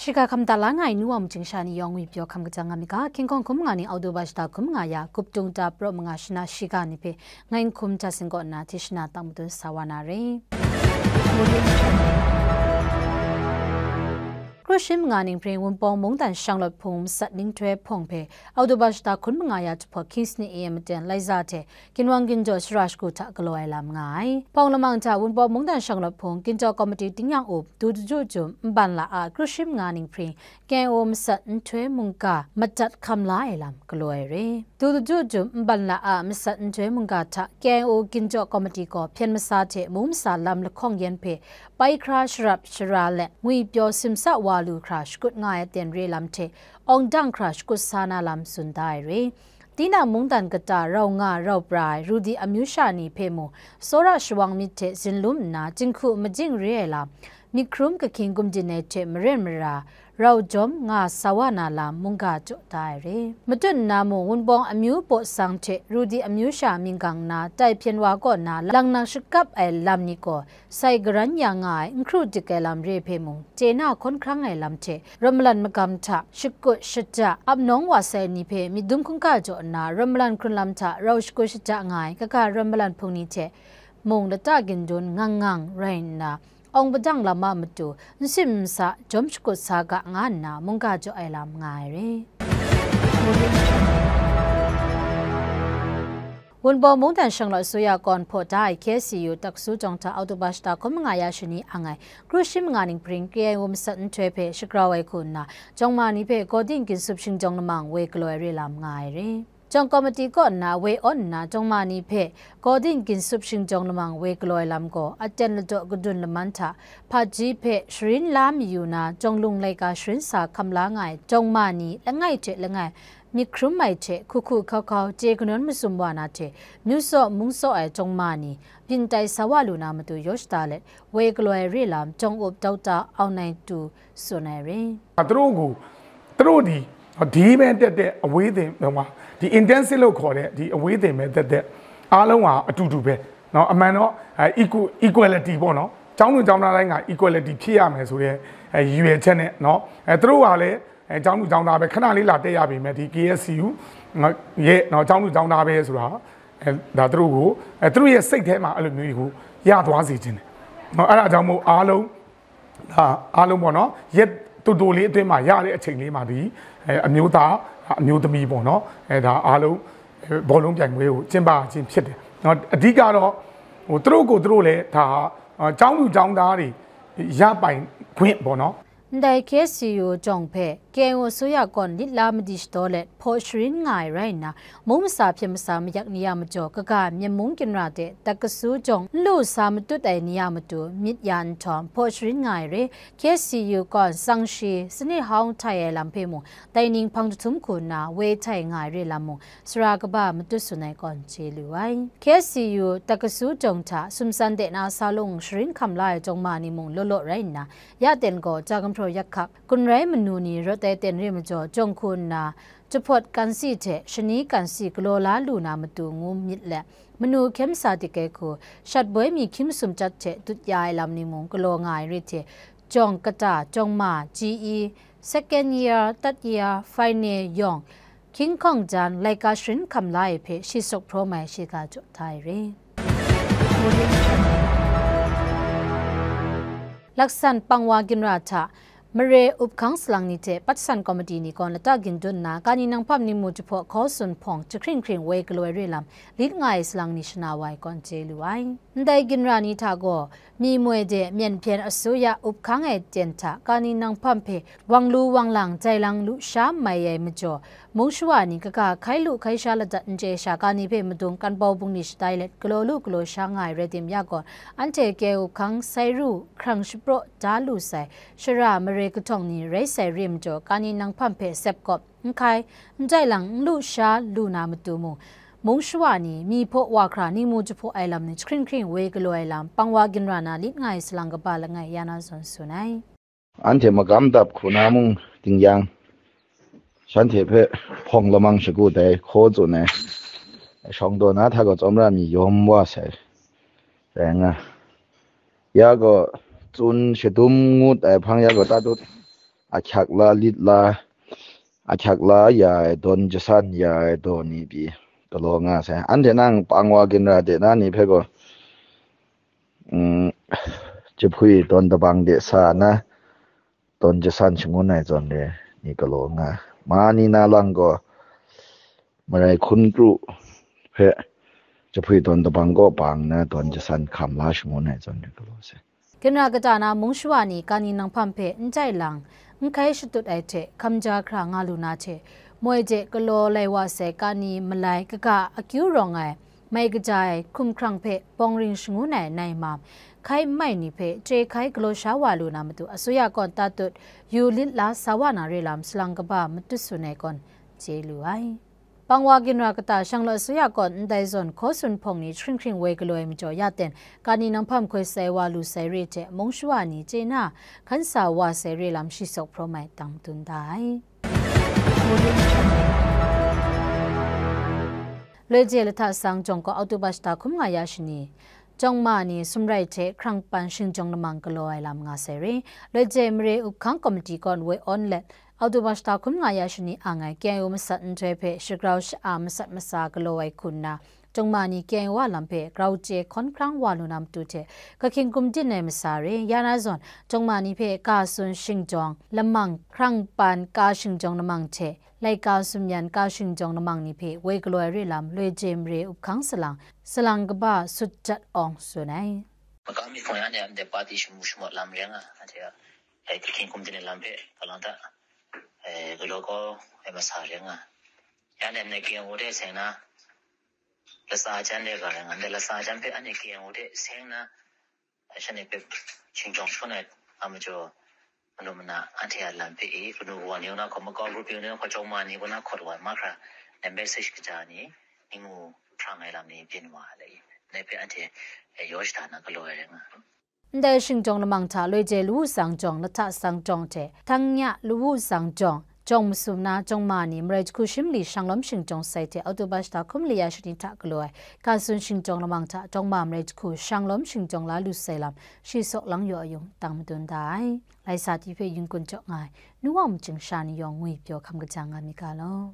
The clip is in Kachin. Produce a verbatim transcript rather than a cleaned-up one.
Shiga hkam da la nga ai nu wa mujing sha ni yawng ngwi pyaw hkam kajang nga mi ga, King Kong hkum nga ning October shata hkum nga ya, Gup Tung Ta Pro manga shana shiga ni hpe ngai n hkum hta sing kaw nna hti shana tang madun sa wa na re. Kru shi manga ning hpring Wunpawng mungdan shanglawt hpung masat ninghtoi hpawng hpe October shata hkun manga ya jahpawt hkying sani A M aten Laiza hte Ginwang Ginjaw shara shagu hta galaw ai lam nga ai. Hpawng lamang hta Wunpawng mungdan shanglawt hpung Ginjaw Komiti tingnyang up, Du Daju Jum, Nban La A, kru shi manga ning hpring K I O masat nhtoi mungga madat hkam la ai lam galaw ai re. Du Daju Jum, Nban La A masat nhtoi mungga hta K I O Ginjaw Komiti gaw hpyen masa hte mung masa lam lahkawng yan hpe pai hkra sharap shara let ngwi pyaw simsa wa lu hkra shakut nga ai aten re lam hte awng dang hkra shakut sa na lam tsun da ai re. Tinang mungdan kata rau nga rau pra ai Rudi amyu sha ni hpe mung, tsawra shawang myit hte zinlum nna, jinghku majing re ai lam, myit hkrum kahkying gumdin ai hte maren mara, rau jawm nga sa wa na lam mungga jaw da ai re. Matut nna mung, Wunpawng amyu baw sang hte Rudi amyu sha minggang nna, tai hpyen wa kaw nna, lang nang shakap ai lam ni gaw, sai garan ya nga ai, n hkru dik ai lam re hpe mung, chye na hkawn hkrang ai lam hte, ram malan magam hta shakut shata ap nawng wa sai ni hpe myit dum hkungga jaw nna, ram malan hkrun lam hta rau shakut shata nga ai, kaga ram malan hpung ni hte mung lata gindun ngang ngang rai nna, awng padang lam a matu n sim n sa jawm shakut sa ga nga nna, mungga jaw ai lam nga ai re. Wunpawng mungdan shanglawt asuya kawn hpaw da ai K S C U taksu jawng hta October shata hkun manga ya shani ang ai, kru shi manga ning hpring K I O masat nhtoi hpe shagrau ai hku nna, jawng ma ni hpe Gawdin Ginsup Shingjawng Lamang woi galaw ai re lam nga ai re. Jawng Komiti kaw nna woi awn nna, jawng ma ni hpe Gawdin Ginsup Shingjawng Lamang woi galaw ai lam gaw, aten ladaw kadun laman hta, hpaji hpe sharin la mayu na, jawng-lung laika sharin sa hkam la nga ai jawng ma ni, langai hte langai, myit hkrum ai hte hku hku hkau hkau chye kanawn mazum wa na hte, myu tsaw mung tsaw ai jawng ma ni, byin tai sa wa lu na matu yaw shada let, woi galaw ai re lam, jawng up Dokta Aung Nai Tu tsun ai re. သူတို့ကို သူတို့သည် ဒီပဲတက်တဲ့အဝေးသင်ဟိုမှာ ဒီ intensive လို့ခေါ်တဲ့ ဒီအဝေးသင်ပဲတက်တဲ့ အားလုံးဟာအတူတူပဲနော်။ အမှန်တော့အဲ equal equality ပေါ့နော်။ ကျောင်းသူကျောင်းသားတိုင်းက equality ဖြစ်ရမယ်ဆိုတဲ့အဲရည်ရွယ်ချက်နဲ့နော်။ အဲသူတို့ကလည်းအဲကျောင်းသူကျောင်းသားပဲ ခဏလေးလာတက်ရပေမဲ့ ဒီ KSCU ရဲ့နော် ကျောင်းသူကျောင်းသားပဲဆိုတာအဲဒါသူတို့ကိုအဲသူတို့ရဲ့စိတ်ထဲမှာအဲ့လိုမျိုးကြီးကိုရသွားစေချင်တယ်နော်။ အဲ့ဒါကြောင့်မို့အားလုံး ဒါအားလုံးပေါ့နော်။ ရက်တိုတိုလေးအတွင်းမှာရတဲ့အချိန်လေးမှာဒီအဲအမျိုးသားအမျိုးသမီးပေါ့နော်။ အဲဒါအားလုံးအဲဘောလုံးပြိုင်ပွဲကိုကျင်းပခြင်းဖြစ်တယ်နော်။ အဓိကတော့ဟိုသူတို့ကိုယ်သူတို့လည်းဒါကျောင်းသူကျောင်းသားတွေရပိုင်ခွင့်ပေါ့နော်။ Ndai KSCU jawng hpe K I O အစိုးရကော် lit la madi shadaw let hpaw sharin nga ai rai nna, mung masa hpyen masa mayak ni a majaw, kaga Myen mung ginra de, dat kasu jawng n lu sa matut ai ni a matu, myit ya nhtawm, hpaw sharin nga ai re, KSCU kaw tsang shi, sani hawng htai ai lam hpe mung, dai ning hpang jahtum hku nna, woi htai nga ai re lam mung, sara kaba matut tsun ai kaw n chye lu ai. KSCU dat kasu jawng hta, sumsan de na sa lung sharin hkam la ai jawng ma ni mung law law rai nna, ya ten gaw, ja gumhpraw yak hkak, gun rai manu ni rawt ai ten re majaw, jawng hku nna, jahpawt kansi hte shani kansi galaw la lu na matu ngu myit let, manu hkyen masa dik ai hku, shat boi mi hkying masum chyat hte dut ya ai lam ni mung galaw nga ai re hte, jawng kata, jawng ma, G E, second year, third year, final yawng, hkying hkawng jan, laika sharin hkam la ai hpe shi sawk hpraw mai shiga jaw da ai re. Laksan pangwa ginra hta, mare up hkang salang ni hte patsan komiti ni gaw lata gindun nna, kani nanghpam ni mu jahpaw hkaw tsun hpawng jahkring hkring woi galaw ai re lam, lit nga ai salang ni shana wa ai kaw n chye lu ai. Ndai ginra ni hta gaw, mi moi de myen hpyen asuya up hkang ai ten hta kani nanghpam hpe wang lu wang lang jai lang lu sha mai ai majaw, mung shawa ni kaga hkai lu hkai sha ladat n chye sha, kani hpe madung kan bau bungli shatai let galaw lu galaw sha nga ai rai tim ya gaw, anhte kye up hkang sai ru hkrang shapraw da lu sai, shara mare kahtawng ni rai sai re majaw, kani nanghpam hpe sep kawp, n hkai, n jai lang n lu sha lu na matu mung, mung shawa ni, mi hpaw wa hkra ni mu jahpaw ai lam ni jahkring hkring woi galaw ai lam, pangwa ginra na lit nga ai salang kaba langai ya na zawn tsun ai. Anhte magam dap hku na mung ding yang, shanhte hpe hpawng lamang shagu dai hkaw tsun ai, shawng daw na hta gaw tsawmra mi yawm wa sai rai nga, ya gaw tsun shadum ngut ai hpang ya gaw tatut ahkyak la lit la, ahkyak la ya ai dawn jasan ya ai daw ni pyi galaw nga sai. Anhte nang pang wa ginra de na ni hpe gaw, mm, jahpui dawn dabang de sa na dawn jasan shangun ai zawn re ni galaw nga. Ma ni na lang gaw, marai hkun kru hpe jahpui dawn dabang kaw pang na dawn jasan hkam la shangun ai zawn re galaw sai. Ginra kata na mung shawa ni kani nanghpam hpe n tai lang, n hkai shatut ai hte hkamja hkra nga lu na hte, moi de galaw lai wa sai kani malai kaga akyu rawng ai, mai kaja ai hkum hkrang hpe bawng ring shangun ai nai mam, hkai n mai ni hpe chye hkai galaw sha wa lu na matu, asuya kawn tatut yu lit la sa wa na re lam salang kaba matut sun ai kawn chye lu ai. Pang wa ginra kata shang law asuya kawn ndai zawn hkaw sun hpawng ni jahkring hkring woi galaw ai majaw ya ten, kani nanghpam hkoi sai wa lu sai re hte mung shawa ni chye na hkan sa wa sai re lam shi sawk hprawm ai dang dun da ai. Loi je lahta sang jawng gaw Oktoba shata hkum nga ya shani, jawngma ni sumrai hte hkrang pan shingjawng lamang galaw ai lam nga sai re. Loi je mare up hkang komiti kawn woi awn let, Oktoba shata hkum nga ya shani ang ai K I O masat nhtoi hpe shagrau sha-a masat masa galaw ai hku nna, jawngma ni K I O a lam hpe grau chye hkawn hkrang wa lu na matu hte, kahkying gumdin ai masa re, ya na zawn, jawngma ni hpe ka tsun shingjawng lamang, hkrang pan ka shingjawng lamang hte, laika sumyan ka shingjawng lamang ni hpe woi galaw ai re lam, loi je mare up hkang salang, salang kaba sut jat awng tsun ai. Makam mi hpung ya ne, anhte pati shamu shamawt lam rai nga, anhte a, eh, kahkying gumdin ai lam hpe, kalang ta, eh, galaw kau ai masa rai nga. Ya ne, anhte K I O de seng na, latsa jan de ga rai nga, anhte latsa jan hpe anhte K I O de seng na, shanhte hpe shingjawng shagun ai a majaw, manu mana anhte a lam hpe e, kanu kawa ni kaw na hkawt, makau grup ni kaw na hkawt, jawngma ni kaw na hkawt wa ai mahkra, na message kaja ni, ning mu hprang ai lam ni byin wa ai, dai hpe anhte, eh, yaw shada na galaw ai rai nga. Ndai shingjawng lamang hta loi je lawu tsang jawng, lahta tsang jawng hte, htang nya lawu tsang jawng, jawng masum na jawngma ni marai jahku shi mali shanglawm shingjawng sai hte Oktoba shata hkum li ya shani hta galaw ai, ka tsun shingjawng lamang hta jawngma marai jahku shanglawm shingjawng la lu sai lam, shi sawk lang yaw ayung, tang madun da ai. Lai sa ti hpe yun kun jaw nga ai, nu wa machying sha ni yawng ngwi pyaw hkam kaja nga mi ga law.